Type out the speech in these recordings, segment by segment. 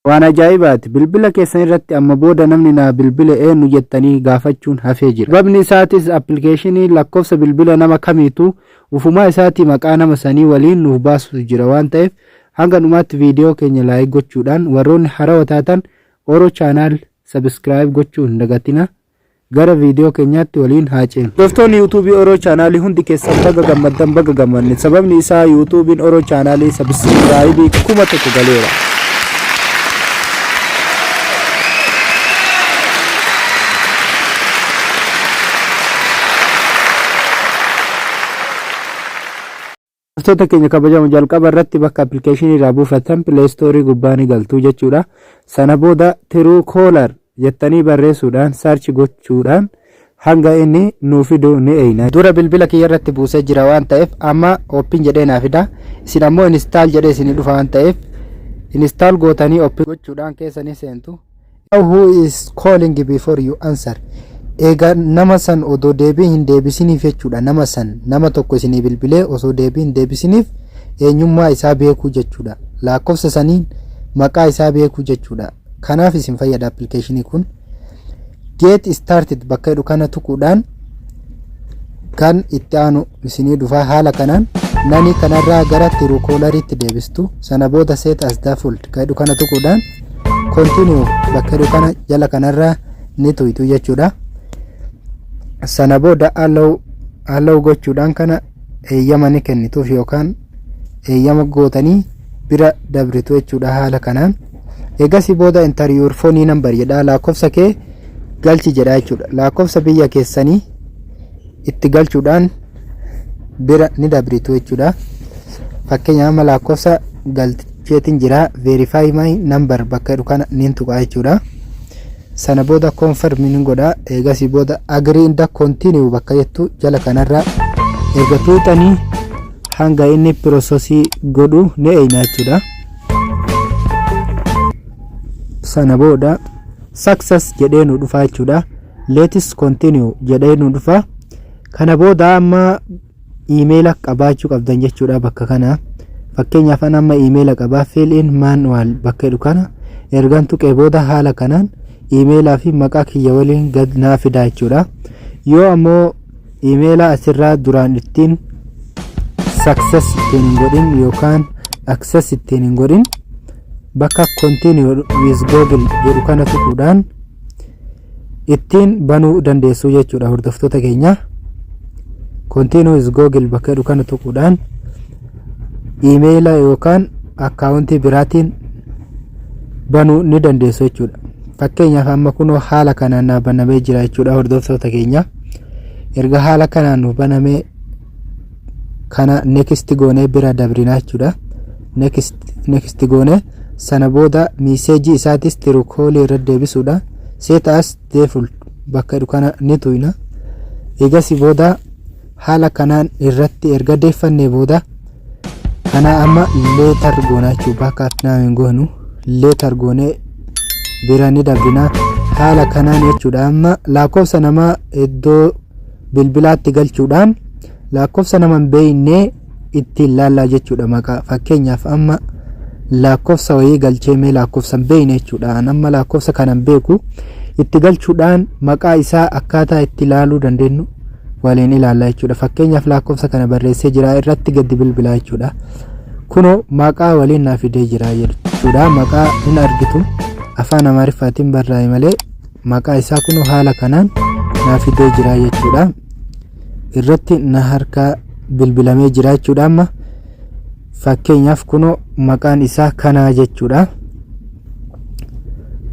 Waan ajaa'ibaati! Bilbila keessan irratti amma booda namni naa bilbile eenyu jettanii gaafachuun hafee jira. Sababni isaatis appilikeeshinii lakkoofsa bilbila nama kamiituu ufumaa isaatii maqaa nama sanii waliin nuuf baasutu jira waan ta'eef hanga dhumaatti viidiyoo keenya like gochuudhaan warroonni harawa taatan Oro Channel subscribe gochuu hin dagatina. Gara viidiyoo keenyaatti waliin haa ceenu. Hordoftoonni yuutuubii Oro Chaanaalii hundi keessan baga gammaddan baga gammanne. Sababni isaa yuutuubiin Oro Chaanaalii sabiskiraayibii 1000 galeera. Hordoftoota keenya kabajamoo jalqaba irratti bakka appilikeeshinii irraa buufattan Play Store gubbaa ni galtu jechuudha. Sana booda Truecaller jettanii barreessuudhaan search gochuudhaan hanga inni nuu fidu ni eeyna. Dura bilbila kiyya irratti buusee jira waan ta'eef amma open jedhee naa fida. Isin ammoo install jedhee isinii dhufa waan ta'eef install gootanii open gochuudhaan keessa ni seentu. Know who is calling before you answer. Eega nama san odoo deebii hin deebisiniif jechuudha. Nama san nama tokko isinii bilbilee osoo deebii hin deebisiniif eenyummaa isaa beekuu jechuudha. Lakkoofsa saniin maqaa isaa beekuu jechuudha. Kanaaf isin fayyada appilikeeshinii kun. Get started bakka jedhu kana tuquudhaan kan itti aanu isinii dhufa. Haala kanaan nani kanarraa gara Truecalleritti deebistu. Sana booda set as default kan jedhu kana tuquudhaan continue bakka jedhu kana jala kanarraa ni tuytu jechuudha. Sana booda allow gochuudhaan kana eeyyama ni kennituuf yookaan eeyyama gootanii bira dabritu jechuudha haala kanaan. Egasii booda enter your phone number jedha, lakkoofsa kee galchi jedha jechuudha. Lakkoofsa biyya keessanii itti galchuudhaan bira ni dabritu jechuudha. Fakkeenya amma lakkoofsa galcheetiin jira, verify my number bakka jedhu kana niin tuqa jechuudha. Sana booda confirm ni godha. Eegasii booda agree and continue bakka jettu jala kanarra erga tuuxanii hanga inni processii godhu ni eeyna jechuudha. Sana booda success jedhee nu dhufa jechuudha. Let's continue jedhee nu dhufa. Kana booda amma iimeela qabaachuu qabdan jechuudha bakka kana. Fakkeenyaaf an amma iimeela qabaa, fill in manual bakka jedhu kana ergan tuqee booda haala kanaan iimeelaa fi maqaa kiyya waliin gad naa fida jechuudha. Yoo ammoo iimeela asirraa duraan ittiin success ittiin hin godhin yookaan access ittiin hin godhin bakka continue with Google jedhu kana tuquudhaan ittiin banuu dandeessu jechuudha hordoftoota keenya. Continue with Google bakka jedhu kana tuquudhaan iimeela yookaan akkaawuntii biraatiin banuu ni dandeessu jechuudha. Fakkeenyaaf amma kunoo haala kanaan naa banamee jira jechuudha hordoftoota keenya. Erga haala kanaan nu banamee kana next goonee bira dabrinaa jechuudha. Next next goonee sana booda miiseejii isaatis Truecaller irra deebisuudha. Set as default bakka jedhu kana ni tuyna. Egasii booda haala kanaan irratti erga deeffannee booda kana amma later goonaa jechuudha. Bakka naa hin goonu later goonee bira ni dabrinaa haala kanaan jechuudha. Amma lakkoofsa namaa iddoo bilbilaatti galchuudhaan lakkoofsa nama hin beekne ittiin laallaa jechuudha maqaa. Fakkeenyaaf amma lakkoofsa wayii galchee mee lakkoofsa hin beekne jechuudha. An amma lakkoofsa kana hin beeku itti galchuudhaan maqaa isaa akkaataa itti ilaaluu dandeenyu waliin ilaalla jechuudha. Fakkeenyaaf lakkoofsa kana barreessee jira, irratti gadi bilbilaa jechuudha. Kunoo maqaa waliin naa fidee jira jechuudha. Maqaa hin argitu, afaan Amaariffaatiin barraa'e malee maqaa isaa kunoo haala kanaan naa fidee jira jechuudha. Irratti na harkaa bilbilamee jira jechuudha. Amma fakkeenyaaf kunoo maqaan isaa kanaa jechuudha.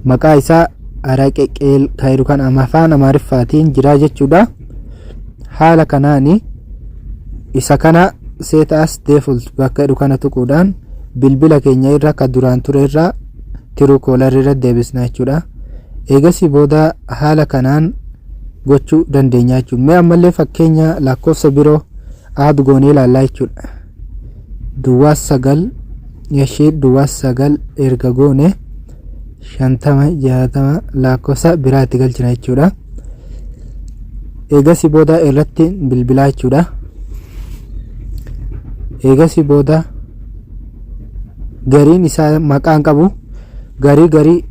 Maqaa isaa Araqe Qeel kan jedhu kan afaan Amaariffaatiin jira jechuudha. Haala kanaani isa kana set as default bakka jedhu kana tuquudhaan bilbila keenya irra kan duraan ture irraa Truecaller irra deebisna jechuudha. Eegasii booda haala kanaan gochuu dandeenya jechuudha. Mee ammallee fakkeenya lakkoofsa biroo add goonee ilaallaa jechuudha. 09 ishee 09 erga goone 50 60 lakkoofsa biraa itti galchina jechuudha. Eegasii booda irratti bilbilaa jechuudha. Eegasii booda gariin isaa maqaan qabu. Garii garii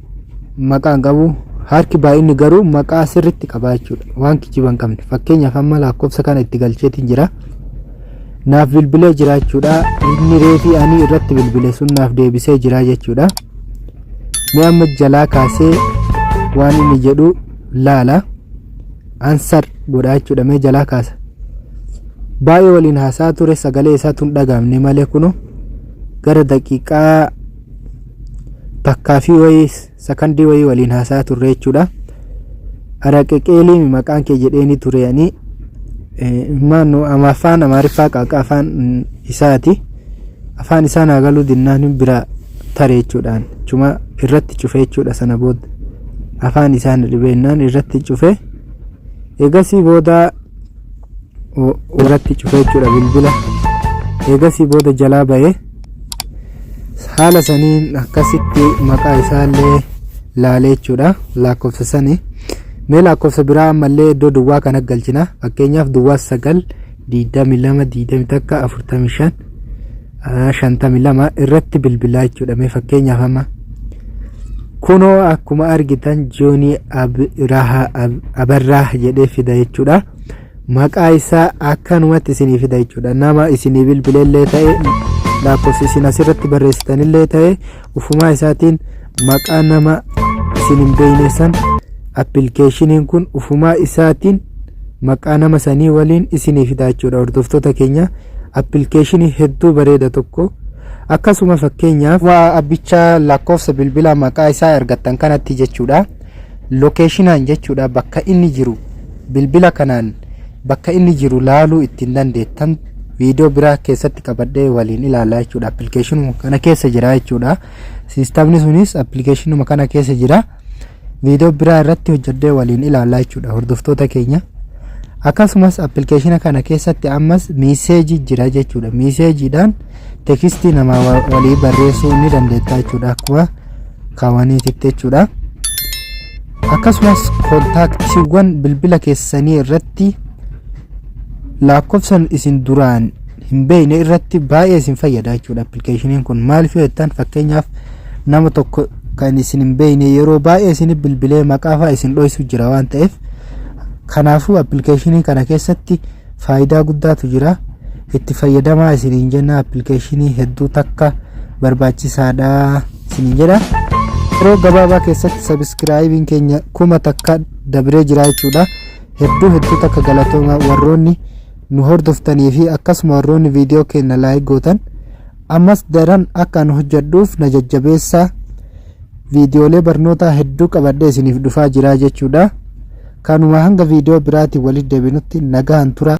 maqaa hin qabu. Harki baay'inni garuu maqaa sirritti qaba jechuudha. Waan kijiba hin qabne. Fakkeenyaaf amma lakkoofsa kana itti galcheetiin jira. Naaf bilbilee jira jechuudha. Inni reefii ani irratti bilbile sun naaf deebisee jira jechuudha. Mee amma jalaa kaasee waan inni jedhu laala. Answer godha jechuudha. Mee jalaa kaasa. Baay'ee waliin haasaa ture, sagalee isaatu hin dhagaamne malee kuno gara daqiiqaa takkaa fi wayii sakandii wayii waliin haasaa turre jechuudha. Araqeqeelii maqaan kee jedheeni ture ani maannu afaan Amaariffaa qaaqa afaan isaati. Afaan isaa naa galuu dinnaan bira tare jechuudhaan chuma irratti cufe jechuudha. Sana booda afaan isaa na dhibeennaan irratti cufe. Eegasii booda irratti cufe jechuudha bilbila. Eegasii booda jalaa ba'e. Haala saniin akkasitti maqaa isaallee laalee jechuudha lakkoofsa sanii. Mee lakkoofsa biraa ammallee iddoo duwwaa kana galchina. Fakkeenyaaf 09 22 21 45 52 irratti bilbilaa jechuudha. Mee fakkeenyaaf amma kunoo akkuma argitan Joonii Abarraa jedhee fida jechuudha. Maqaa isaa akkanumatti isinii fida jechuudha. Nama isinii bilbileellee ta'e, lakkoofsi isin asirratti barreessitanillee ta'e, ufumaa isaatiin maqaa nama isin hin beekne san appilikeeshiniin kun ufumaa isaatiin maqaa nama sanii waliin isinii fida jechuudha. Hordoftoota keenya, appilikeeshinii hedduu bareeda tokko. Akkasuma fakkeenyaaf waa abbichaa lakkoofsa bilbilaa maqaa isaa argattan kanatti jechuudha. Locationaan jechuudha, bakka inni jiru, bilbila kanaan bakka inni jiru laaluu ittiin dandeettan viidiyoo biraa keessatti qabadhee waliin ilaalaa jechuudha. Appilikeeshinuma kana keessa jira jechuudha. Siistamni sunis appilikeeshinuma kana keessa jira. Viidiyoo biraa irratti hojjedhee waliin ilaalaa jechuudha, hordoftoota keenya. Akkasumas appilikeeshina kana keessatti ammas message jira jechuudha. Messageiidhaan text namaa walii barreessuu ni dandeetta jechuudha, akkuma kaawwaniititti jechuudha. Akkasumas contactiiwwan bilbila keessanii irratti lakkoofsan isin duraan hin beekne irratti baay'ee isin fayyada jechuudha appilikeeshiniin kun. Maaliif yoo jettan, fakkeenyaaf nama tokko kan isin hin beekne yeroo baay'ee isin bilbilee maqaa fa'aa isin dhoysu jira waan ta'eef, kanaafuu appilikeeshinii kana keessatti faayidaa guddaatu jira. Itti fayyadamaa isiniin jenna. Appilikeeshinii hedduu takka barbaachisaadha isiniin jedha. Yeroo gabaabaa keessatti subscribeiin keenya 1000 dabree jira jechuudha. Hedduu hedduu takka galatooma warroonni nu hordoftanii fi akkasuma warroonni viidiyoo keenya like gootan. Ammas daran akka an hojjedhuuf na jajjabeessaa. Viidiyoolee barnootaa hedduu qabadhee isiniif dhufaa jira jechuudha. Kanuma, hanga viidiyoo biraatiin walitti deebinutti nagaan tura.